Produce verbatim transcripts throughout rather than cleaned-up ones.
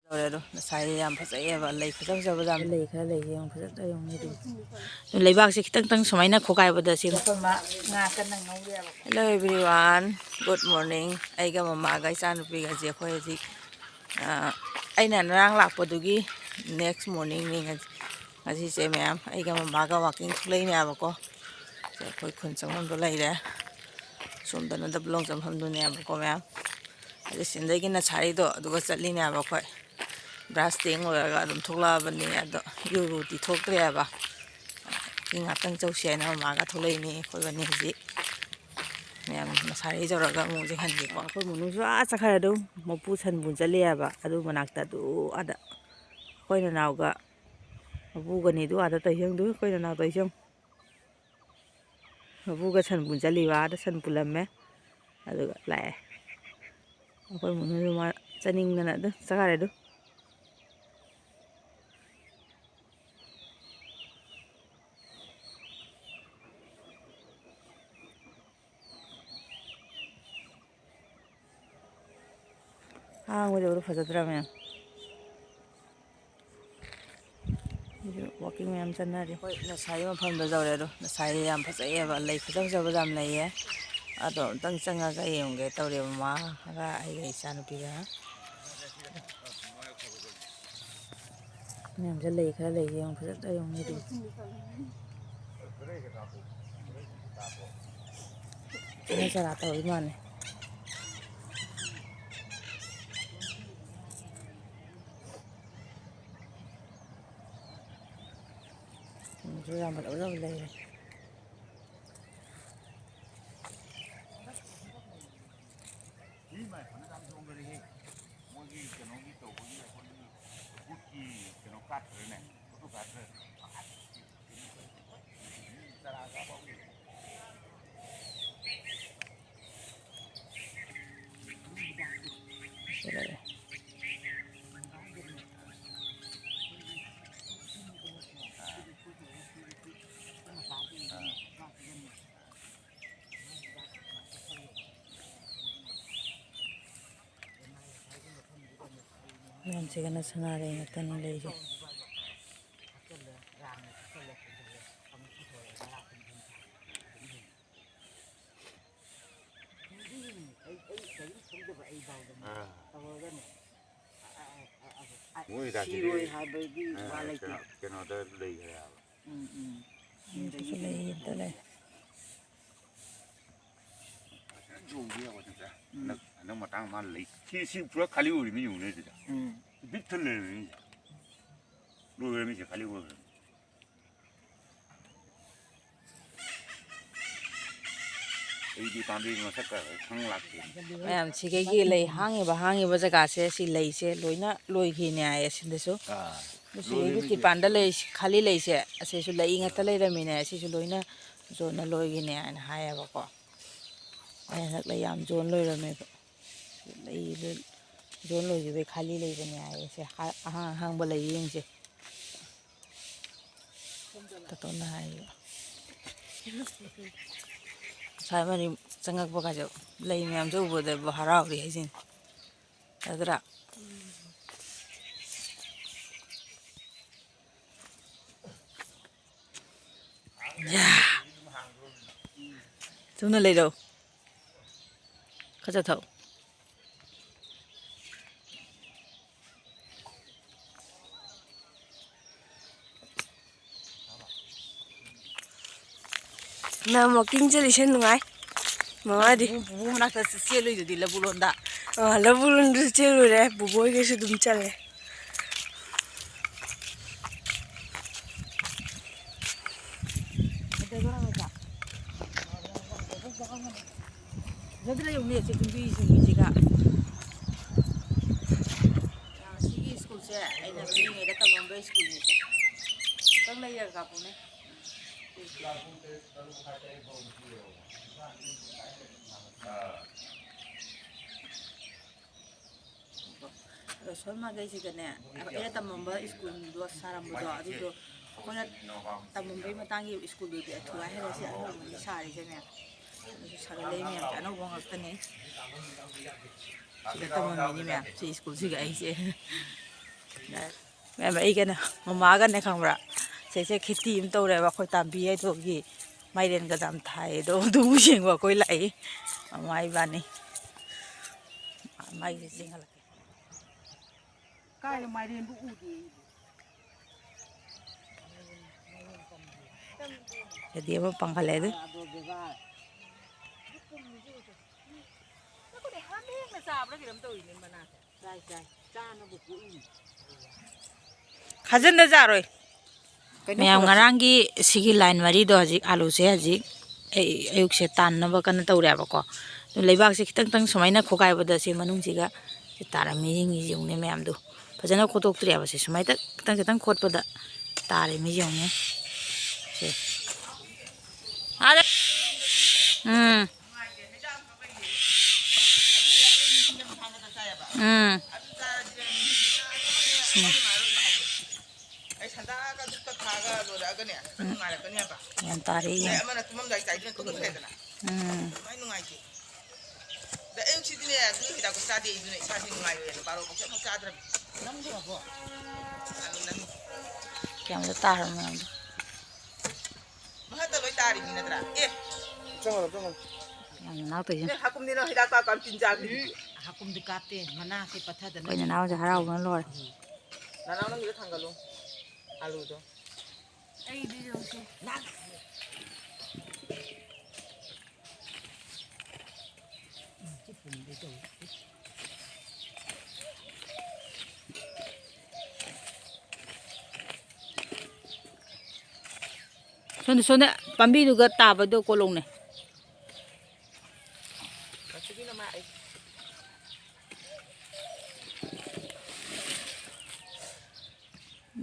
ꯇꯧꯔꯦ ꯑꯗꯣ, ꯉꯁꯥꯏ ꯌꯥꯝ ꯐꯖꯩꯌꯦꯕ, ꯂꯩ ꯐꯖ ꯐꯖꯕ ꯌꯥꯝ ꯂꯩ, ꯈꯔ ꯂꯩ ꯌꯦꯡꯉꯨ, ꯐꯖ ꯐꯖ ꯌꯦꯡꯉꯨ, ꯃꯤꯗꯤ꯫ ꯂꯩꯕꯥꯛꯁꯦ ꯈꯤꯇꯪ ꯈꯤꯇꯪ ꯁꯨꯃꯥꯏꯅ ꯈꯣꯒꯥꯏꯕꯗ ꯁꯤ ꯑꯩꯈꯣꯏ ꯃꯥ ꯉꯥ ꯀꯟꯅ ꯉꯧꯔꯤꯑꯕ꯫ Hello everyone, good morning. ꯑꯩꯒ ꯃꯃꯥꯒ ꯏꯆꯥꯅꯨꯄꯤꯒꯁꯦ ꯑꯩꯈꯣꯏ ꯍꯧꯖꯤꯛ, ꯑ, ꯑꯩꯅ ꯉꯔꯥꯡ ꯂꯥꯛꯄꯗꯨꯒꯤ next morningꯅꯤ ꯉꯁꯤ꯫ ꯉꯁꯤꯁꯦ ꯃꯌꯥꯝ ꯑꯩꯒ ꯃꯃꯥꯒ walking ꯊꯣꯛꯂꯛꯏꯅꯦꯕꯀꯣ꯫ ꯁꯦ ꯑꯩꯈꯣꯏ ꯈꯨꯟ ꯆꯪꯐꯝꯗꯣ ꯂꯩꯔꯦ꯫ ꯁꯣꯝꯗꯅ ꯗꯕꯂꯣꯡ ꯆꯪꯐꯝꯗꯨꯅꯦꯕꯀꯣ ꯃꯌꯥꯝ꯫ ꯑꯗꯨ ꯁꯤꯗꯒꯤ ꯅꯁꯥꯔꯤꯗꯣ ꯑꯗꯨꯒ ꯆꯠꯂꯤꯅꯦꯕ ꯑꯩꯈꯣꯏ꯫ Brush ꯇꯦꯡ ꯂꯣꯏꯔꯒ ꯑꯗꯨꯝ ꯊꯣꯛꯂꯛꯑꯕꯅꯤ꯫ ꯑꯗꯣ ꯏꯔꯨ ꯂꯨꯗꯤ ꯊꯣꯛꯇ꯭ꯔꯦꯕ꯫ ꯁꯤ ꯉꯥꯛꯇꯪ ꯆꯧꯁꯤ ꯍꯥꯏꯅ ꯃꯃꯥꯒ ꯊꯣꯛꯂꯛꯏꯅꯦ ꯑꯩꯈꯣꯏꯕꯅꯤ ꯍꯧꯖꯤꯛ꯫ ꯃꯌꯥꯝ ꯅꯁꯥꯔꯤ ꯌꯧꯔꯒ ꯑꯃꯨꯛ ꯌꯦꯡꯍꯟꯒꯦꯀꯣ꯫ ꯑꯩꯈꯣꯏ ꯃꯨꯅꯨꯁꯨ ꯑꯥ ꯆꯠꯈ꯭ꯔꯦ ꯑꯗꯨꯝ꯫ ꯃꯄꯨ ꯁꯟ ꯄꯨ ꯆꯠꯂꯤꯑꯕ꯫ ꯑꯗꯨ ꯃꯅꯥꯛꯇ ꯑꯗꯨ ꯑꯥꯗ ꯑꯩꯈꯣꯏ ꯅꯅꯥꯎꯒ ꯃꯄꯨꯒꯅꯤꯗꯨ ꯑꯥꯗ ꯇꯧ ꯌꯦꯡꯗꯨ ꯑꯩꯈꯣꯏ ꯅꯅꯥꯎ ꯇꯧ ꯌꯦꯡ꯫ ꯃꯄꯨꯒ ꯁꯟ ꯄꯨꯟ ꯆꯠꯂꯤꯕ, ꯑꯥꯗ ꯁꯟ ꯄꯨꯜꯂꯝꯃꯦ꯫ ꯑꯗꯨꯒ ꯂꯥꯛꯑꯦ꯫ ꯑꯩꯈꯣꯏ ꯃꯨꯛꯅꯁꯨ ꯃꯥ ꯆꯠꯅꯤꯡꯗꯅ ꯑꯗꯨꯝ ꯆꯠꯈꯔꯦ ꯑꯗꯨ꯫ ꯍꯥꯡꯕꯁꯦ ꯎꯔꯨ ꯐꯖꯗ꯭ꯔꯥ ꯃꯌꯥꯝ? ꯍꯧꯖꯤꯛ walking ꯃꯌꯥꯝ ꯆꯠꯅꯔꯤ꯫ ꯍꯣꯏ, ꯉꯁꯥꯏꯒꯤ ꯃꯐꯝꯗꯣ ꯌꯧꯔꯦ꯫ ꯑꯗꯣ ꯉꯁꯥꯏ ꯌꯥꯝ ꯐꯖꯩꯌꯦꯕ, ꯂꯩ ꯐꯖ ꯐꯖꯕ ꯌꯥꯝ ꯂꯩꯌꯦ꯫ ꯑꯗꯣ ꯑꯝꯇꯪ ꯆꯪꯉꯒ ꯌꯦꯡꯉꯨꯒꯦ ꯇꯧꯔꯦ, ꯃꯃꯥꯒ ꯑꯩꯒ ꯏꯆꯥꯅꯨꯄꯤꯒ꯫ ꯃꯌꯥꯝꯁꯦ ꯂꯩ ꯈꯔ ꯂꯩ ꯌꯦꯡꯉꯨ, ꯐꯖꯅ ꯌꯦꯡꯉꯨ ꯃꯤꯗꯤ꯫ ꯐꯖꯅ ꯆꯔꯥ ꯇꯧꯔꯤ ꯃꯥꯜꯂꯦ꯫ ꯁꯤꯡꯁꯨ ꯌꯥꯝ ꯐꯖ ꯐꯖꯕ ꯂꯩꯔꯦ꯫ ꯃꯤ ꯃꯥꯏ ꯐꯅ ꯌꯥꯝ ꯆꯣꯡꯈꯔꯦꯍꯦ꯫ ꯃꯣꯏꯒꯤ ꯀꯩꯅꯣꯒꯤ ꯇꯧꯕꯒꯤ ꯑꯩꯈꯣꯏꯒꯤ ꯕꯨꯠꯀꯤ ꯀꯩꯅꯣ ꯀꯥꯞꯇ꯭ꯔꯅꯦ? ꯐꯣꯇꯣ ꯀꯥꯞꯇ꯭ꯔ? ꯆꯔꯥ ꯆꯥꯕ ꯍꯧꯔꯦ꯫ ꯃꯌꯥꯝꯁꯤꯒꯅ ꯁꯅꯥꯔꯩ ꯉꯥꯛꯇꯅꯤ ꯂꯩꯁꯦ꯫ ꯑꯥ꯫ ꯃꯣꯏ ꯍꯤꯗꯥꯛꯁꯤꯗꯤ, ꯁꯤꯔꯣꯏ ꯍꯥꯏꯕꯒꯤ ꯑꯥ, ꯋꯥ ꯂꯩꯇꯦ꯫ ꯀꯩꯅꯣ-, ꯀꯩꯅꯣꯗ ꯂꯩꯈ꯭ꯔꯦ ꯍꯥꯏꯕ꯫ ꯎꯝ, ꯎꯝ꯫ ꯁꯤꯁꯨ ꯂꯩ, ꯑꯝꯇ ꯂꯩ꯫ ꯐꯖꯅ ꯆꯣꯡꯕ ꯌꯥꯕ ꯅꯠꯇ꯭ꯔꯥ? ꯎꯝ꯫ ꯍꯟꯗꯛ, ꯍꯟꯗꯛ ꯃꯇꯥꯡ ꯃꯥ ꯂꯩ꯫ ꯁꯤ, ꯁꯤ ꯄꯨꯔꯥ ꯈꯥꯂꯤ ꯑꯣꯏꯔꯤꯃꯤ ꯌꯦꯡꯉꯨꯅꯦ ꯑꯗꯨꯗ꯫ ꯎꯝ꯫ ꯕꯤꯠ ꯊꯜ ꯂꯩꯔꯝꯃꯤꯅꯦ꯫ ꯂꯣꯏꯔꯝꯃꯤꯁꯦ ꯈꯥꯂꯤ ꯑꯣꯏꯈ꯭ꯔꯕꯅꯤ꯫ ꯑꯩꯗꯤ ꯄꯥꯝꯕꯤ ꯃꯁꯛꯀ ꯈꯪ ꯂꯥꯛꯇꯦ꯫ ꯃꯌꯥꯝ ꯁꯤꯒꯩꯒꯤ ꯂꯩ ꯍꯥꯡꯉꯤꯕ, ꯍꯥꯡꯉꯤꯕ ꯖꯒꯥꯁꯦ, ꯁꯤ ꯂꯩꯁꯦ ꯂꯣꯏꯅ ꯂꯣꯏꯈꯤꯅꯦ ꯍꯥꯏꯌꯦ ꯁꯤꯗꯁꯨ꯫ ꯑꯥ, ꯑꯗꯨ ꯁꯤꯗꯩꯗꯤ ꯂꯣꯏꯈꯤꯕ ꯇꯤꯄꯥꯟꯗ ꯂꯩ ꯈꯥꯂꯤ ꯂꯩꯁꯦ, ꯑꯁꯤꯁꯨ ꯂꯩ ꯉꯥꯛꯇ ꯂꯩꯔꯝꯃꯤꯅꯦ, ꯁꯤꯁꯨ ꯂꯣꯏꯅ ꯖꯣꯟꯅ ꯂꯣꯏꯈꯤꯅꯦ ꯍꯥꯏꯅ ꯍꯥꯏꯌꯦꯕꯀꯣ꯫ ꯑꯩ ꯍꯟꯗꯛ ꯂꯩ ꯌꯥꯝ ꯖꯣꯟ ꯂꯣꯏꯔꯝꯃꯦꯕ꯫ ꯂꯩ ꯖꯣꯟ ꯂꯣꯏꯈꯤꯕꯩ ꯈꯥꯂꯤ ꯂꯩꯕꯅꯦ ꯍꯥꯏꯌꯦ꯫ ꯁꯦ, ꯑꯍꯥꯡ ꯑꯍꯥꯡꯕ ꯂꯩ ꯌꯦꯡꯁꯦ꯫ ꯇꯥꯇꯣꯟꯅ ꯍꯥꯏꯌꯦ꯫ ꯉꯁꯥꯏ ꯃꯅꯤ ꯆꯪꯉꯛꯄ ꯀꯥꯟꯗ ꯂꯩ ꯃꯌꯥꯝꯁꯦ ꯎꯕꯗꯕꯨ ꯍꯔꯥꯎꯔꯤ ꯍꯥꯏꯁꯤꯅꯤ꯫ ꯅꯠꯇ꯭ꯔꯥ? ꯌꯥ꯫ ꯆꯨꯝꯅ ꯂꯩꯔꯣ꯫ ꯈꯔ ꯆꯠꯊꯣꯛ꯫ ꯃꯌꯥꯝ walking ꯆꯠꯂꯤꯁꯦ ꯅꯨꯡꯉꯥꯏ꯫ ꯃꯃꯥꯗꯤ ꯄꯨꯄꯨ, ꯄꯨꯄꯨ ꯃꯅꯥꯛꯇ ꯆꯦꯜꯂꯨꯏꯗꯨꯗꯤ ꯂꯕꯨꯛꯂꯣꯝꯗ꯫ ꯑꯥ, ꯂꯕꯨꯛꯂꯣꯝꯗꯁꯨ ꯆꯦꯜꯂꯨꯔꯦ꯫ ꯕꯨꯕꯣꯏꯒꯁꯨ ꯑꯗꯨꯝ ꯆꯠꯂꯦ꯫ ꯀꯩꯗꯧꯗꯣꯏꯅꯣ ꯃꯆꯥ? ꯐꯖꯗ꯭ꯔꯥ ꯌꯦꯡꯉꯨꯅꯦ, ꯁꯤ ꯌꯨꯝꯕꯤꯁꯤꯡꯁꯤꯒ꯫ ꯁꯤꯒꯤ ꯁ꯭ꯀꯨꯜꯁꯦ ꯑꯩꯅ ꯄꯤꯛꯏꯉꯩꯗ ꯇꯝꯃꯝꯕ ꯁ꯭ꯀꯨꯜꯅꯤꯁꯦ꯫ ꯑꯝꯇꯪ ꯂꯩꯔꯒ ꯀꯥꯞꯄꯨꯅꯦ꯫ ꯑꯗꯣ ꯁꯣꯝ ꯃꯥꯏꯀꯩꯁꯤꯗꯅꯦ, ꯑꯩꯅ ꯇꯝꯃꯝꯕ ꯁ꯭ꯀꯨꯜꯗꯣ ꯁꯥꯔꯝꯕꯗꯣ, ꯑꯗꯨꯗꯣ ꯑꯩꯈꯣꯏꯅ ꯇꯝꯃꯝꯕꯩ ꯃꯇꯥꯡꯒꯤ ꯁ꯭ꯀꯨꯜꯗꯨꯗꯤ ꯑꯊꯨꯒꯥꯏ ꯍꯥꯏꯔꯁꯤ ꯑꯅꯧꯕꯅꯤ ꯁꯥꯔꯤꯁꯦꯅꯦ꯫ ꯑꯗꯨꯁꯨ ꯁꯥꯒꯠꯂꯛꯏ ꯃꯌꯥꯝꯁꯦ ꯑꯅꯧꯕ ꯉꯥꯛꯇꯅꯦ꯫ ꯁꯤꯗ ꯇꯝꯃꯝꯃꯤꯅꯤ ꯃꯌꯥꯝ, ꯁꯤ ꯁ꯭ꯀꯨꯜꯁꯤꯒ ꯑꯩꯁꯦ꯫ ꯃꯌꯥꯝ, ꯑꯩꯒꯅꯦ, ꯃꯃꯥꯒꯅꯦ, ꯈꯪꯕ꯭ꯔꯥ? ꯁꯤꯁꯦ ꯈꯦꯇꯤ ꯑꯃ ꯇꯧꯔꯦꯕ, ꯑꯩꯈꯣꯏ ꯇꯥꯝꯕꯤ ꯍꯥꯏꯗꯨꯒꯤ ꯃꯥꯏꯔꯦꯟꯒ ꯌꯥꯝ ꯊꯥꯏꯌꯦ꯫ ꯑꯗꯣ ꯑꯗꯨꯕꯨ ꯌꯦꯡꯕ ꯑꯩꯈꯣꯏ ꯂꯥꯛꯏ, ꯃꯃꯥ ꯏꯕꯥꯅꯤ꯫ ꯃꯥꯏꯁꯦ ꯆꯦꯡꯍꯜꯂꯛꯀꯦ꯫ ꯀꯥꯏꯗ ꯃꯥꯏꯔꯦꯟꯕꯨ ꯎꯗꯦ ꯑꯩꯕꯨ꯫ ꯁꯤꯗꯤ ꯑꯃ ꯄꯥꯡꯈꯠꯂꯦ ꯑꯗꯨ꯫ ꯑꯗꯣ ꯕꯦꯕꯥꯔ꯫ ꯑꯩꯈꯣꯏꯗꯤ ꯍꯥꯃꯦꯡꯅ ꯆꯥꯕ꯭ꯔꯥ ꯀꯩꯅꯣꯝ ꯇꯧꯔꯤꯅꯦ ꯃꯅꯥꯁꯦ꯫ ꯆꯥꯏ, ꯆꯥꯏ꯫ ꯆꯥꯅꯕ ꯄꯣꯛꯏꯅꯤ꯫ ꯈꯥꯖꯤꯟꯗ ꯆꯥꯔꯣꯏ꯫ ꯀꯩꯅꯣ ꯃꯌꯥꯝ ꯄꯨꯔꯛꯀꯦ꯫ ꯉꯔꯥꯡꯒꯤ ꯁꯤꯒꯤ line ꯃꯔꯤꯗꯣ ꯍꯧꯖꯤꯛ ꯑꯂꯨꯁꯦ ꯍꯧꯖꯤꯛ ꯑꯩ ꯑꯌꯨꯛꯁꯦ ꯇꯥꯟꯅꯕ ꯀꯟꯅ ꯇꯧꯔꯦꯕꯀꯣ꯫ ꯑꯗꯨ ꯂꯩꯕꯥꯛꯁꯦ ꯈꯤꯇꯪ ꯈꯤꯇꯪ ꯁꯨꯃꯥꯏꯅ ꯈꯣꯒꯥꯏꯕꯗ ꯁꯤ ꯃꯅꯨꯡꯁꯤꯒ ꯁꯤ ꯇꯥꯔꯝꯃꯤ, ꯌꯦꯡꯉꯤ, ꯌꯦꯡꯉꯨꯅꯦ ꯃꯌꯥꯝꯗꯣ꯫ ꯐꯖꯅ ꯈꯣꯠꯇꯣꯛꯇ꯭ꯔꯤꯕ ꯁꯦ꯫ ꯁꯨꯃꯥꯏꯅ ꯈꯤꯇꯪ ꯈꯤꯇꯪ ꯈꯣꯠꯄꯗ ꯇꯥꯔꯦ ꯃꯤ ꯌꯦꯡꯉꯨꯅꯦ꯫ ꯁꯦ꯫ ꯑꯥꯗ꯫ ꯎꯝ꯫ ꯎꯝ꯫ ꯎꯝ꯫ ꯑꯩ ꯁꯟꯗꯥꯒ ꯗꯨꯛꯀ ꯊꯥꯒ ꯂꯣꯏꯔꯛꯑꯒꯅꯦ, ꯈꯔ ꯅꯨꯡꯉꯥꯏꯔꯛꯀꯅꯤ ꯍꯥꯏꯕ꯫ ꯒ꯭ꯌꯥꯟ ꯇꯥꯔꯦ, ꯑꯗꯩ ꯌꯦꯡꯉꯣ꯫ ꯑꯃꯅ ꯇꯨꯝꯃꯝꯗꯥꯏ ꯆꯥꯏꯗꯨꯅ ꯇꯨꯝꯈ꯭ꯔꯦꯗꯅ꯫ ꯎꯝ꯫ ꯑꯗꯨꯃꯥꯏ ꯅꯨꯡꯉꯥꯏꯇꯦ꯫ ꯑꯗ ꯑꯌꯨꯛꯁꯤꯗꯤꯅꯦ, ꯑꯗꯨ ꯍꯤꯗꯥꯛꯇꯣ ꯆꯥꯗꯦ, ꯑꯩꯗꯨꯅ ꯏꯁꯥꯁꯦ ꯅꯨꯡꯉꯥꯏꯔꯣꯏꯅ ꯕꯥꯔꯣ ꯐꯥꯎ ꯀꯩꯝ ꯆꯥꯗ꯭ꯔꯕꯅꯤ꯫ ꯅꯪꯗ꯭ꯔꯕꯣ? ꯑꯗꯨ ꯅꯪ ꯀꯌꯥꯝꯗ ꯇꯥꯔꯕ ꯃꯌꯥꯝꯗꯣ? ꯃꯍꯠꯇ ꯂꯣꯏ ꯇꯥꯔꯤꯅꯤ ꯅꯠꯇ꯭ꯔꯥ? ꯑꯦ! ꯆꯪꯉꯣ, ꯆꯪꯉꯣ꯫ ꯌꯥꯝ ꯅꯅꯥꯎ ꯇꯧꯏꯁꯦ꯫ ꯑꯦ, ꯍꯥꯀꯨꯝꯗꯤ ꯅꯪ ꯍꯤꯗꯥꯛ ꯀꯥꯞ ꯀꯥꯞ ꯇꯤꯟ ꯆꯥꯈ꯭ꯔꯤꯗꯨꯗꯤ꯫ ꯍꯥꯀꯨꯝꯗꯤ ꯀꯥꯞꯇꯦ, ꯃꯅꯥꯁꯦ ꯄꯠꯊꯗꯅ ꯑꯩꯈꯣꯏ ꯅꯅꯥꯎꯁꯦ ꯍꯔꯥꯎꯕꯅ ꯂꯣꯏꯔꯦ꯫ ꯎꯝ꯫ ꯅꯅꯥꯎ ꯅꯪꯒꯤꯗꯣ ꯊꯥꯡꯒꯠꯂꯣ, ꯑꯂꯨꯗꯣ꯫ ꯑꯩꯗꯤ ꯌꯦꯡꯉꯨꯁꯦ꯫ ꯁꯣꯝꯗ, ꯁꯣꯝꯗ ꯄꯥꯝꯕꯤꯗꯨꯒ ꯇꯥꯕꯗꯣ ꯀꯣꯠꯂꯧꯅꯦ꯫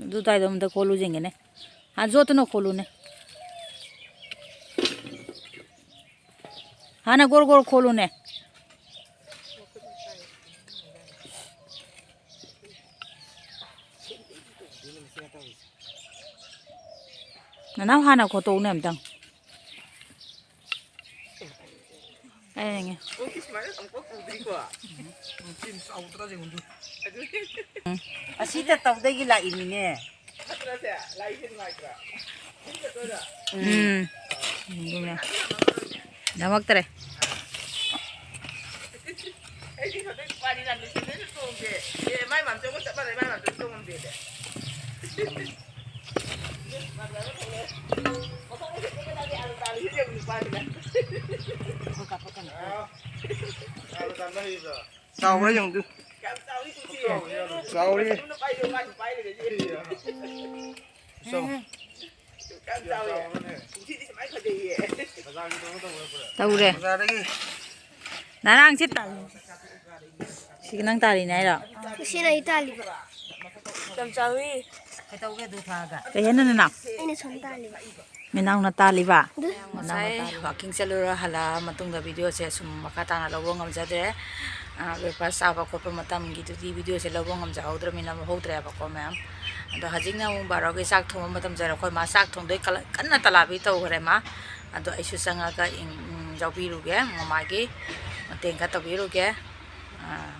ꯑꯗꯨ ꯇꯥꯏꯗ ꯑꯝꯇ ꯈꯣꯠꯂꯨ ꯌꯦꯡꯒꯦꯅꯦ꯫ ꯍꯥꯟ ꯌꯣꯠꯇꯨꯅ ꯈꯣꯠꯂꯨꯅꯦ꯫ ꯍꯥꯟꯅ ꯒꯣꯔ ꯒꯣꯔ ꯈꯣꯠꯂꯨꯅꯦ꯫ ꯅꯅꯥꯎ ꯍꯥꯟꯅ ꯈꯣꯠꯇꯣꯛꯎꯅꯦ ꯑꯝꯇꯪ꯫ ꯑꯩ ꯌꯦꯡꯉꯦ꯫ ꯑꯣ, ꯈ꯭ꯔꯤꯁꯃꯥꯁ ꯑꯃꯨꯛꯐꯥꯎ ꯄꯨꯗ꯭ꯔꯤꯀꯣ? ꯎꯝ꯫ ꯎꯝ꯫ ꯑꯁꯤꯗ ꯇꯧꯗꯒꯤ ꯂꯥꯛꯏꯅꯤꯅꯦ꯫ ꯎꯝ꯫ ꯑꯗꯨꯅꯦ꯫ ꯉꯝꯃꯛꯇ꯭ꯔꯦ꯫ ꯆꯥꯎꯕ꯭ꯔꯥ ꯌꯦꯡꯉꯨ꯫ ꯆꯥꯎꯔꯤ꯫ ꯇꯧꯔꯦ꯫ ꯕꯖꯥꯔꯗꯒꯤ꯫ ꯅꯔꯥꯡꯁꯤ ꯇꯥꯜꯂꯤ꯫ ꯁꯤꯒ ꯅꯪ ꯇꯥꯜꯂꯤꯅꯦ ꯍꯥꯏꯔꯣ? ꯁꯤꯅ ꯑꯩ ꯇꯥꯜꯂꯤꯕ꯫ ꯌꯥꯝ ꯆꯥꯎꯏ꯫ ꯀꯩ ꯍꯥꯏꯅꯣ ꯅꯅꯥꯎ? ꯑꯩꯅ ꯁꯨꯝ ꯇꯥꯜꯂꯤꯕ꯫ ꯃꯤꯅꯥꯎꯅ ꯇꯥꯜꯂꯤꯕ? ꯉꯁꯥꯏ ꯋꯥꯀꯤꯡ ꯆꯠꯂꯨꯔ ꯍꯜꯂꯛꯑ ꯃꯇꯨꯡꯗ ꯚꯤꯗꯤꯑꯣꯁꯦ ꯁꯨꯝ ꯃꯈꯥ ꯇꯥꯅ ꯂꯧꯕ ꯉꯝꯖꯗ꯭ꯔꯦ꯫ ꯕ꯭ꯔꯦꯛꯐꯥꯁ ꯆꯥꯕ ꯈꯣꯠꯄ ꯃꯇꯝꯒꯤꯗꯨꯗꯤ ꯚꯤꯗꯤꯑꯣꯁꯦ ꯂꯧꯕ ꯉꯝꯖꯍꯧꯗ꯭ꯔꯃꯤꯅ ꯍꯧꯗ꯭ꯔꯦꯕꯀꯣ ꯃꯌꯥꯝ꯫ ꯑꯗꯣ ꯍꯧꯖꯤꯛꯅ ꯑꯃꯨꯛ ꯕꯥꯔꯣꯒꯤ ꯆꯥꯛ ꯊꯣꯡꯕ ꯃꯇꯝ ꯌꯧꯔꯦ꯫ ꯑꯩꯈꯣꯏ ꯃꯥ ꯆꯥꯛ ꯊꯣꯡꯗꯣꯏ ꯀꯜꯂ-, ꯀꯟꯅ ꯇꯂꯥꯕꯤ ꯇꯧꯈ꯭ꯔꯦ ꯃꯥ꯫ ꯑꯗꯣ ꯑꯩꯁꯨ ꯆꯪꯉꯒ ꯏꯪ-, ꯎꯝ, ꯌꯥꯎꯕꯤꯔꯨꯒꯦ, ꯃꯃꯥꯒꯤ ꯃꯇꯦꯡ ꯈꯔ ꯇꯧꯕꯤꯔꯨꯒꯦ꯫ ꯑꯥ,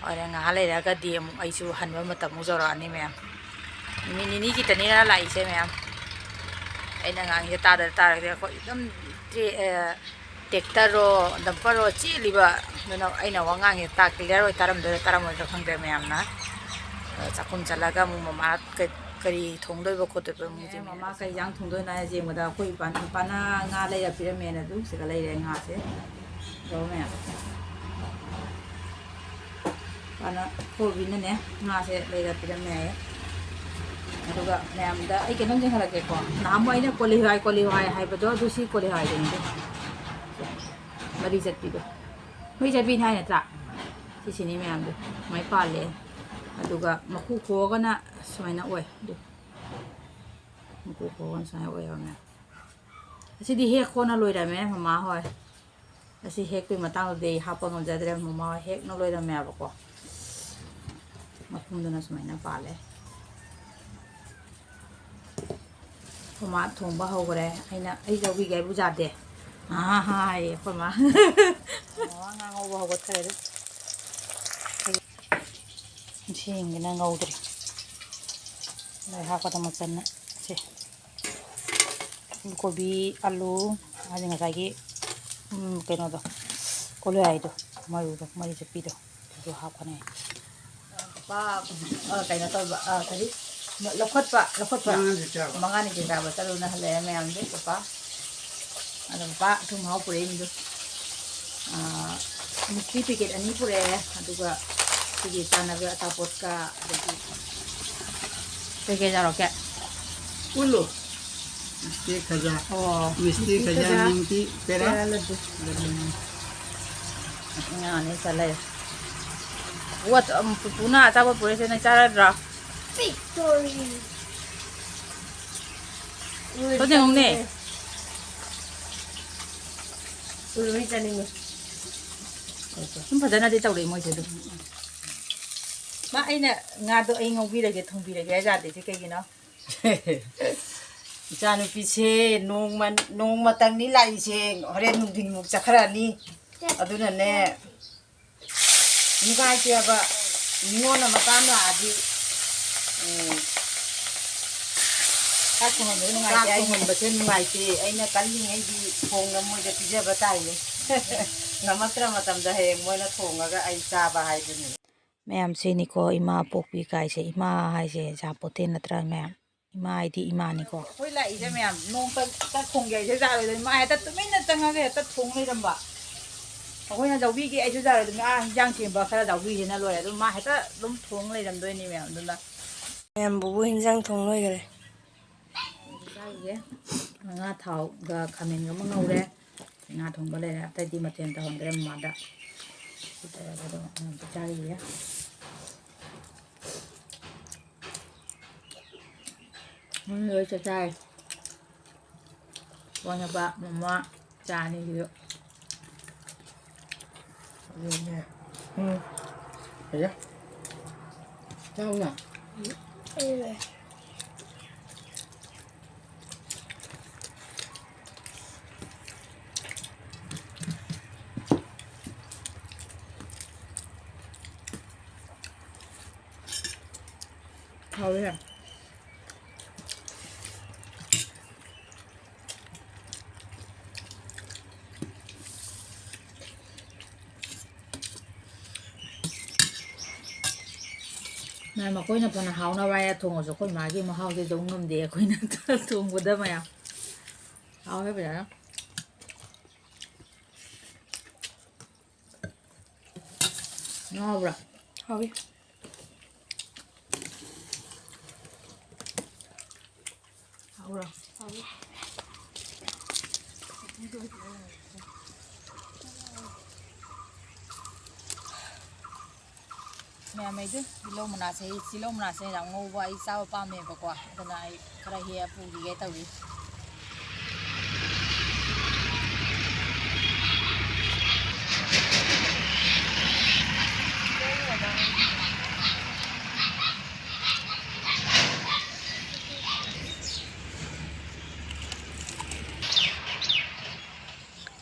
ꯍꯣꯔꯦꯟ ꯉꯥꯏꯍꯥꯛ ꯂꯩꯔꯒꯗꯤ ꯑꯃꯨꯛ ꯑꯩꯁꯨ ꯍꯟꯕ ꯃꯇꯝ ꯑꯃꯨꯛ ꯌꯧꯔꯛꯑꯅꯤ ꯃꯌꯥꯝ꯫ ꯅꯨꯃꯤꯠ ꯅꯤꯅꯤ ꯈꯤꯇꯅꯤꯅ ꯂꯥꯛꯏꯁꯦ ꯃꯌꯥꯝ꯫ ꯑꯩꯅ ꯉꯥꯡꯉꯤꯁꯦ ꯇꯥꯗ ꯇꯥꯔꯒꯗꯤ ꯑꯩꯈꯣꯏ ꯑꯗꯨꯝ ꯇ꯭ꯔꯦ-, ꯑ, ꯇ꯭ꯔꯦꯛꯇꯔꯔꯣ, ꯗꯝꯄꯔꯔꯣ ꯆꯦꯜꯂꯤꯕ, ꯑꯗꯨꯅ ꯑꯩꯅ ꯋꯥ ꯉꯥꯡꯉꯤꯁꯦ ꯇꯥ-, ꯀ꯭ꯂꯤꯌꯥꯔ ꯑꯣꯏ ꯇꯥꯔꯝꯗꯣꯏꯔꯥ ꯇꯥꯔꯝꯃꯣꯏꯗ꯭ꯔꯥ ꯈꯪꯗ꯭ꯔꯦ ꯃꯌꯥꯝꯅ꯫ ꯑꯗꯣ ꯆꯥꯛꯈꯨꯝ ꯆꯠꯂꯒ ꯑꯃꯨꯛ ꯃꯃꯥ ꯀ-, ꯀꯔꯤ ꯊꯣꯡꯗꯣꯏꯕ ꯈꯣꯠꯇꯣꯏꯕ ꯑꯃꯨꯛ ꯌꯦꯡꯉꯦ꯫ ꯃꯃꯥ ꯀꯔꯤ ꯏꯟꯖꯥꯡ ꯊꯣꯡꯗꯣꯏꯅꯣ ꯍꯥꯏꯁꯦ ꯌꯦꯡꯕꯗ ꯑꯩꯈꯣꯏ ꯏꯄꯥ-, ꯏꯄꯥꯅ ꯉꯥ ꯂꯩꯔ ꯄꯤꯔꯝꯃꯦꯅ ꯑꯗꯨꯝ ꯁꯤꯗ ꯂꯩꯔꯦ ꯉꯥꯁꯦ꯫ ꯇꯧꯔꯣ ꯃꯌꯥꯝ꯫ ꯏꯄꯥꯅ ꯀꯣꯕꯤꯅꯅꯦ ꯉꯥꯁꯦ ꯂꯩꯔ ꯄꯤꯔꯝꯃꯦ ꯍꯥꯏꯌꯦ꯫ ꯑꯗꯨꯒ ꯃꯌꯥꯝꯗ ꯑꯩ ꯀꯩꯅꯣꯝ ꯆꯦꯟꯈꯠꯂꯛꯀꯦꯀꯣ꯫ ꯅꯍꯥꯟꯃꯨꯛ ꯑꯩꯅ ꯀꯣꯂꯤ ꯍꯋꯥꯏ, ꯀꯣꯂꯤ ꯍꯋꯥꯏ ꯍꯥꯏꯕꯗꯣ ꯑꯗꯨ ꯁꯤ ꯀꯣꯂꯤ ꯍꯋꯥꯏꯗꯨꯅꯤꯗꯣ꯫ ꯃꯔꯤ ꯆꯠꯄꯤꯗꯣ꯫ ꯃꯔꯤ ꯆꯠꯄꯤꯅꯤ ꯍꯥꯏ ꯅꯠꯇ꯭ꯔꯥ? ꯁꯤꯁꯤꯅꯤ ꯃꯌꯥꯝꯗꯣ꯫ ꯁꯨꯃꯥꯏꯅ ꯄꯥꯜꯂꯦ꯫ ꯑꯗꯨꯒ ꯃꯀꯨ ꯈꯣꯛꯑꯒꯅ ꯁꯨꯃꯥꯏꯅ ꯑꯣꯏ꯫ ꯑꯗꯨ ꯃꯀꯨ ꯈꯣꯛꯑꯒꯅ ꯁꯨꯃꯥꯏꯅ ꯑꯣꯏꯌꯦꯕ ꯃꯌꯥꯝ꯫ ꯑꯁꯤꯗꯤ ꯍꯦꯛ ꯀꯣꯟꯅ ꯂꯣꯏꯔꯝꯃꯦ ꯃꯃꯥ ꯍꯣꯏ꯫ ꯑꯁꯤ ꯍꯦꯛꯄꯒꯤ ꯃꯇꯥꯡꯗꯨꯗꯤ ꯑꯩ ꯍꯥꯞꯄ ꯉꯝꯖꯗ꯭ꯔꯦ, ꯃꯃꯥ ꯍꯣꯏ ꯍꯦꯛꯅ ꯂꯣꯏꯔꯝꯃꯦꯕꯀꯣ꯫ ꯃꯈꯨꯝꯗꯨꯅ ꯁꯨꯃꯥꯏꯅ ꯄꯥꯜꯂꯦ꯫ ꯑꯩꯈꯣꯏ ꯃꯥ ꯊꯣꯡꯕ ꯍꯧꯈ꯭ꯔꯦ꯫ ꯑꯩꯅ, "ꯑꯩ ꯂꯧꯕꯤꯒꯦ ꯍꯥꯏꯕꯨ ꯌꯥꯗꯦ꯫ ꯑꯥ, ꯍꯥꯏꯌꯦ ꯑꯩꯈꯣꯏ ꯃꯥ꯫" ꯃꯃꯥ ꯉꯥ ꯉꯧꯕ ꯍꯧꯒꯠꯈ꯭ꯔꯦ ꯑꯗꯨ꯫ ꯁꯤꯡꯁꯤꯅ ꯉꯧꯗ꯭ꯔꯤ꯫ ꯂꯣꯏ ꯍꯥꯞꯀꯗꯕ ꯃꯆꯜꯅ ꯁꯦ꯫ ꯀꯣꯕꯤ, ꯑꯂꯨ, ꯑꯗꯩ ꯉꯁꯥꯏꯒꯤ, ꯎꯝ, ꯀꯩꯅꯣꯗꯣ, ꯀꯣꯂꯨ ꯍꯥꯏꯗꯣ, ꯃꯔꯨꯗꯣ, ꯃꯔꯤ ꯆꯠꯄꯤꯗꯣ, ꯑꯗꯨ ꯍꯥꯞꯀꯅꯤ꯫ ꯂꯨꯄꯥ, ꯑ, ꯀꯩꯅꯣ ꯇꯧꯕ, ꯑ, ꯀꯔꯤ? ꯂꯧꯈꯠꯄ, ꯂꯧꯈꯠꯄ꯫ ꯃꯉꯥꯅꯤ ꯆꯥꯕ꯫ ꯃꯉꯥꯅꯤ ꯆꯥꯕ ꯆꯠꯂꯨꯅ ꯍꯜꯂꯛꯑꯦ ꯃꯌꯥꯝꯁꯦ꯫ ꯂꯨꯄꯥ, ꯑꯗꯣ ꯂꯨꯄꯥ ꯑꯊꯨꯝ ꯑꯍꯥꯎ ꯄꯨꯔꯛꯏ ꯃꯤꯗꯨ꯫ ꯑꯥ, ꯃꯤꯊꯤ ꯄꯦꯀꯦꯠ ꯑꯅꯤ ꯄꯨꯔꯛꯑꯦ, ꯑꯗꯨꯒ ꯁꯤꯒꯤ ꯆꯥꯅꯕ ꯑꯆꯥꯄꯣꯠꯀ, ꯑꯗꯒꯤ ꯀꯩꯀꯩ ꯌꯥꯎꯔꯛꯀꯦ? ꯎꯠꯂꯨ꯫ ꯃꯤꯁꯇꯤ ꯈꯖꯥ꯫ ꯑꯣ꯫ ꯃꯤꯁꯇꯤ ꯈꯖꯥ, ꯈꯖꯥ, ꯅꯤꯡꯇꯤ ꯄꯦꯔꯥ꯫ ꯄꯦꯔꯥ ꯂꯗꯨ꯫ ꯉꯥꯅꯤ ꯆꯠꯂꯦ꯫ ꯑꯣ, ꯑꯆ-, ꯄꯨꯄꯨꯅ ꯑꯆꯥꯄꯣꯠ ꯄꯨꯔꯛꯏꯁꯦ ꯅꯪ ꯆꯥꯔꯗ꯭ꯔꯣ? ꯄꯤꯛꯇꯣꯔꯤ꯫ ꯊꯣꯏꯗꯤꯡ ꯍꯧꯅꯦ꯫ ꯎꯔꯨꯃꯤ ꯆꯥꯅꯤꯡꯉꯦ꯫ ꯁꯨꯝ ꯐꯖꯅꯗꯤ ꯇꯧꯔꯛꯑꯦ ꯃꯣꯏꯁꯦ ꯑꯗꯨꯝ꯫ ꯃꯥ ꯑꯩꯅ ꯉꯥꯗꯣ ꯑꯩ ꯉꯧꯕꯤꯔꯒꯦ, ꯊꯣꯡꯕꯤꯔꯒꯦ ꯍꯥꯏ ꯌꯥꯗ꯭ꯔꯤꯁꯦ ꯀꯩꯒꯤꯅꯣ? ꯏꯆꯥꯅꯨꯄꯤꯁꯦ ꯅꯣꯡꯃ, ꯅꯣꯡꯃꯇꯪꯅꯤ ꯂꯥꯛꯏꯁꯦ, ꯍꯣꯔꯦꯟ ꯅꯨꯡꯊꯤꯟꯃꯨꯛ ꯆꯠꯈ꯭ꯔꯅꯤ꯫ ꯑꯗꯨꯅꯅꯦ, ꯅꯨꯡꯉꯥꯏꯇꯦꯕ, ꯃꯤꯉꯣꯟꯗ ꯃꯇꯥꯡ ꯂꯥꯛꯑꯗꯤ, ꯎꯝ, ꯆꯥꯛ ꯊꯣꯡꯍꯟꯕꯗꯣ ꯅꯨꯡꯉꯥꯏꯇꯦ ꯆꯥꯛ ꯍꯥꯏꯅꯤ꯫ ꯊꯣꯡꯍꯟꯕꯁꯦ ꯅꯨꯡꯉꯥꯏꯇꯦ꯫ ꯑꯩꯅ ꯀꯜꯂꯤꯉꯩꯗꯤ ꯊꯣꯡꯅ ꯃꯣꯏꯗ ꯄꯤꯖꯕ ꯇꯥꯏꯅꯦ꯫ ꯉꯝꯃꯛꯇ꯭ꯔ ꯃꯇꯝꯗ ꯍꯌꯦꯡ ꯃꯣꯏꯅ ꯊꯣꯡꯉꯒ ꯑꯩ ꯆꯥꯕ ꯍꯥꯏꯗꯨꯅꯤ꯫ ꯃꯌꯥꯝꯁꯤꯅꯤꯀꯣ ꯏꯃꯥ ꯄꯣꯛꯄꯤ ꯀꯥꯏꯁꯦ꯫ ꯏꯃꯥ ꯍꯥꯏꯁꯦ ꯌꯥꯄꯣꯠꯇꯦ ꯅꯠꯇ꯭ꯔꯥ ꯃꯌꯥꯝ? ꯏꯃꯥ ꯍꯥꯏꯗꯤ ꯏꯃꯥꯅꯤꯀꯣ꯫ ꯑꯩꯈꯣꯏ ꯂꯥꯛꯏꯁꯦ ꯃꯌꯥꯝ, ꯅꯣꯡꯇ ꯆꯥꯛ ꯊꯣꯡꯒꯦ ꯍꯥꯏꯁꯦ ꯌꯥꯔꯣꯏꯗꯣꯏꯅꯤ꯫ ꯃꯥ ꯍꯦꯛꯇ ꯇꯨꯃꯤꯟꯅ ꯆꯪꯉꯒ ꯍꯦꯛꯇ ꯊꯣꯡ ꯂꯩꯔꯝꯕ꯫ ꯑꯩꯈꯣꯏꯅ ꯂꯧꯕꯤꯒꯦ ꯑꯩꯁꯨ ꯌꯥꯔꯣꯏꯗꯣꯏꯅꯤ꯫ ꯑꯥ, ꯍꯤꯟꯖꯥꯡ ꯁꯦꯝꯕ ꯈꯔ ꯌꯥꯎꯕꯤꯁꯤꯅ ꯂꯣꯏꯔꯦ꯫ ꯑꯗꯨꯝ ꯃꯥ ꯍꯦꯛꯇ ꯑꯗꯨꯝ ꯊꯣꯡ ꯂꯩꯔꯝꯗꯣꯏꯅꯤ ꯃꯌꯥꯝ꯫ ꯑꯗꯨꯅ ꯃꯌꯥꯝ ꯕꯨꯕꯨ ꯍꯤꯟꯖꯥꯡ ꯊꯣꯡ ꯂꯣꯏꯈꯔꯦ꯫ ꯆꯥꯔꯤꯁꯦ ꯉꯥ ꯊꯥꯎꯒ ꯈꯥꯃꯦꯟꯒ ꯑꯃ ꯉꯧꯔꯦ꯫ ꯉꯥ ꯊꯣꯡꯕ ꯂꯩꯔꯦ꯫ ꯑꯇꯩꯗꯤ ꯃꯊꯦꯜ ꯇꯧꯍꯟꯗ꯭ꯔꯦ ꯃꯃꯥꯗ꯫ ꯁꯤ ꯇꯧꯔꯒ ꯑꯗꯨꯝ ꯑꯉꯥꯡꯁꯦ ꯆꯥꯔꯤꯌꯦ꯫ ꯃꯣꯏ ꯂꯣꯏ ꯆꯥꯛ ꯆꯥꯔꯦ꯫ ꯋꯥꯅꯕ ꯃꯃꯥ ꯆꯥ ꯑꯅꯤꯁꯤꯁꯨ꯫ ꯑꯗꯨꯅꯦ꯫ ꯎꯝ꯫ ꯐꯩꯌꯦ꯫ ꯆꯥꯎꯅ꯫ ꯍꯥꯎꯋꯦ꯫ ꯃꯌꯥꯝ, ꯃꯈꯣꯏꯅ ꯐꯅ ꯍꯥꯎꯅꯕ ꯍꯥꯏꯅ ꯊꯣꯡꯉꯁꯨ, ꯑꯩꯈꯣꯏ ꯃꯥꯒꯤ ꯃꯍꯥꯎꯗꯤ ꯌꯧ ꯉꯝꯗꯦ ꯑꯩꯈꯣꯏꯅ ꯊꯣꯡꯕꯗ꯫ ꯃꯌꯥꯝ, ꯍꯥꯎꯋꯦ ꯐꯖꯅ꯫ ꯉꯥꯎꯕ꯭ꯔꯥ? ꯍꯥꯎꯋꯤ꯫ ꯍꯥꯎꯕ꯭ꯔꯥ? ꯍꯥꯎꯋꯤ꯫ ꯃꯌꯥꯝ, ꯑꯩꯗꯤ ꯇꯤꯜꯍꯧ ꯃꯅꯥꯁꯦ, ꯑꯩ ꯇꯤꯜꯍꯧ ꯃꯅꯥꯁꯦ ꯌꯥꯝ ꯉꯧꯕ ꯑꯩ ꯆꯥꯕ ꯄꯥꯝꯃꯦꯕꯀꯣ, ꯑꯗꯨꯅ ꯑꯩ ꯈꯔ ꯍꯦꯛꯑ ꯄꯨꯈꯤꯒꯦ ꯇꯧꯔꯤ꯫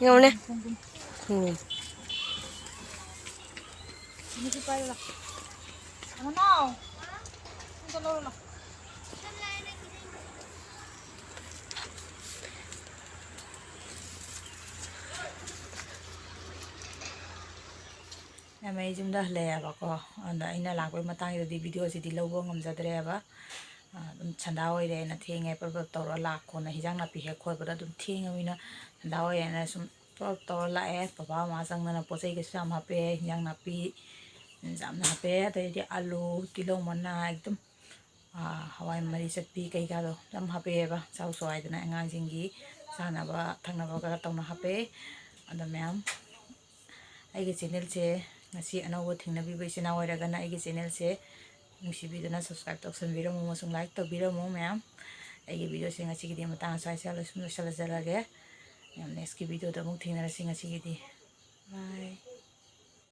ꯌꯦꯡꯉꯨꯅꯦ꯫ ꯎꯝ꯫ ꯑꯃꯅꯥꯎ, ꯑꯝꯇ ꯂꯧꯔꯨ ꯂꯥꯎ꯫ ꯌꯥꯝ, ꯑꯩ ꯌꯨꯝꯗ ꯍꯜꯂꯛꯑꯦꯕꯀꯣ, ꯑꯗ ꯑꯩꯅ ꯂꯥꯛꯄꯩ ꯃꯇꯥꯡꯁꯤꯗꯗꯤ ꯚꯤꯗꯤꯑꯣꯁꯤꯗꯤ ꯂꯧꯕ ꯉꯝꯖꯗ꯭ꯔꯦꯕ꯫ ꯑꯗꯨꯝ ꯁꯟꯗꯥ ꯑꯣꯏꯔꯦꯅ ꯊꯦꯡꯉꯦ, ꯄ꯭ꯔꯞ ꯄ꯭ꯔꯞ ꯇꯧꯔ ꯂꯥꯛꯈꯣꯅ, ꯍꯤꯟꯖꯥꯡ ꯅꯥꯄꯤ ꯍꯦꯛ ꯈꯣꯠꯄꯗ ꯑꯗꯨꯝ ꯊꯦꯡꯉꯕꯅꯤꯅ ꯁꯟꯗꯥ ꯑꯣꯏꯔꯦꯅ ꯁꯨꯝ ꯄ꯭ꯔꯞ ꯇꯧꯔ ꯂꯥꯛꯑꯦ꯫ ꯕꯕꯥ ꯃꯃꯥ ꯆꯪꯗꯅ ꯄꯣꯠ ꯆꯩ ꯀꯩꯁꯨ ꯌꯥꯝ ꯍꯥꯞꯄꯛꯑꯦ, ꯍꯤꯟꯖꯥꯡ ꯅꯥꯄꯤ ꯌꯥꯝꯅ ꯍꯥꯞꯄꯛꯑꯦ꯫ ꯑꯗꯩꯗꯤ ꯑꯂꯨ, ꯇꯤꯜꯍꯧ ꯃꯅꯥ, ꯑꯗꯨꯝ, ꯑꯥ, ꯍꯋꯥꯏ ꯃꯔꯤ ꯆꯠꯄꯤ ꯀꯩꯀꯥꯗꯣ ꯌꯥꯝ ꯍꯥꯞꯄꯛꯑꯦꯕ, ꯆꯥꯎ ꯆꯥꯎ ꯍꯥꯏꯗꯅ ꯑꯉꯥꯡꯁꯤꯡꯒꯤ ꯆꯥꯅꯕ ꯊꯛꯅꯕꯒ ꯇꯧꯅ ꯍꯥꯞꯄꯛꯑꯦ꯫ ꯑꯗꯣ ꯃꯌꯥꯝ, ꯑꯩꯒꯤ ꯆꯦꯅꯦꯜꯁꯦ ꯉꯁꯤ ꯑꯅꯧꯕ ꯊꯦꯡꯅꯕꯤꯕ ꯏꯆꯤꯟ ꯏꯅꯥꯎ ꯑꯣꯏꯔꯒꯅ ꯑꯩꯒꯤ ꯆꯦꯅꯦꯜꯁꯦ ꯅꯨꯡꯁꯤꯕꯤꯗꯨꯅ subscribe ꯇꯧꯁꯟꯕꯤꯔꯝꯃꯨ ꯑꯃꯁꯨꯡ like ꯇꯧꯕꯤꯔꯝꯃꯨ ꯃꯌꯥꯝ꯫ ꯑꯩꯒꯤ ꯚꯤꯗꯤꯑꯣꯁꯦ ꯉꯁꯤꯒꯤꯗꯤ ꯃꯇꯥꯡ ꯑꯁ꯭ꯋꯥꯏꯁꯤꯗ ꯂꯣꯏꯁꯤꯟ-, ꯂꯣꯏꯁꯤꯜꯂꯖꯔꯒꯦ꯫ ꯃꯌꯥꯝ, next ꯀꯤ ꯚꯤꯗꯤꯑꯣꯗ ꯑꯃꯨꯛ ꯊꯦꯡꯅꯔꯁꯤ ꯉꯁꯤꯒꯤꯗꯤ꯫ Bye꯫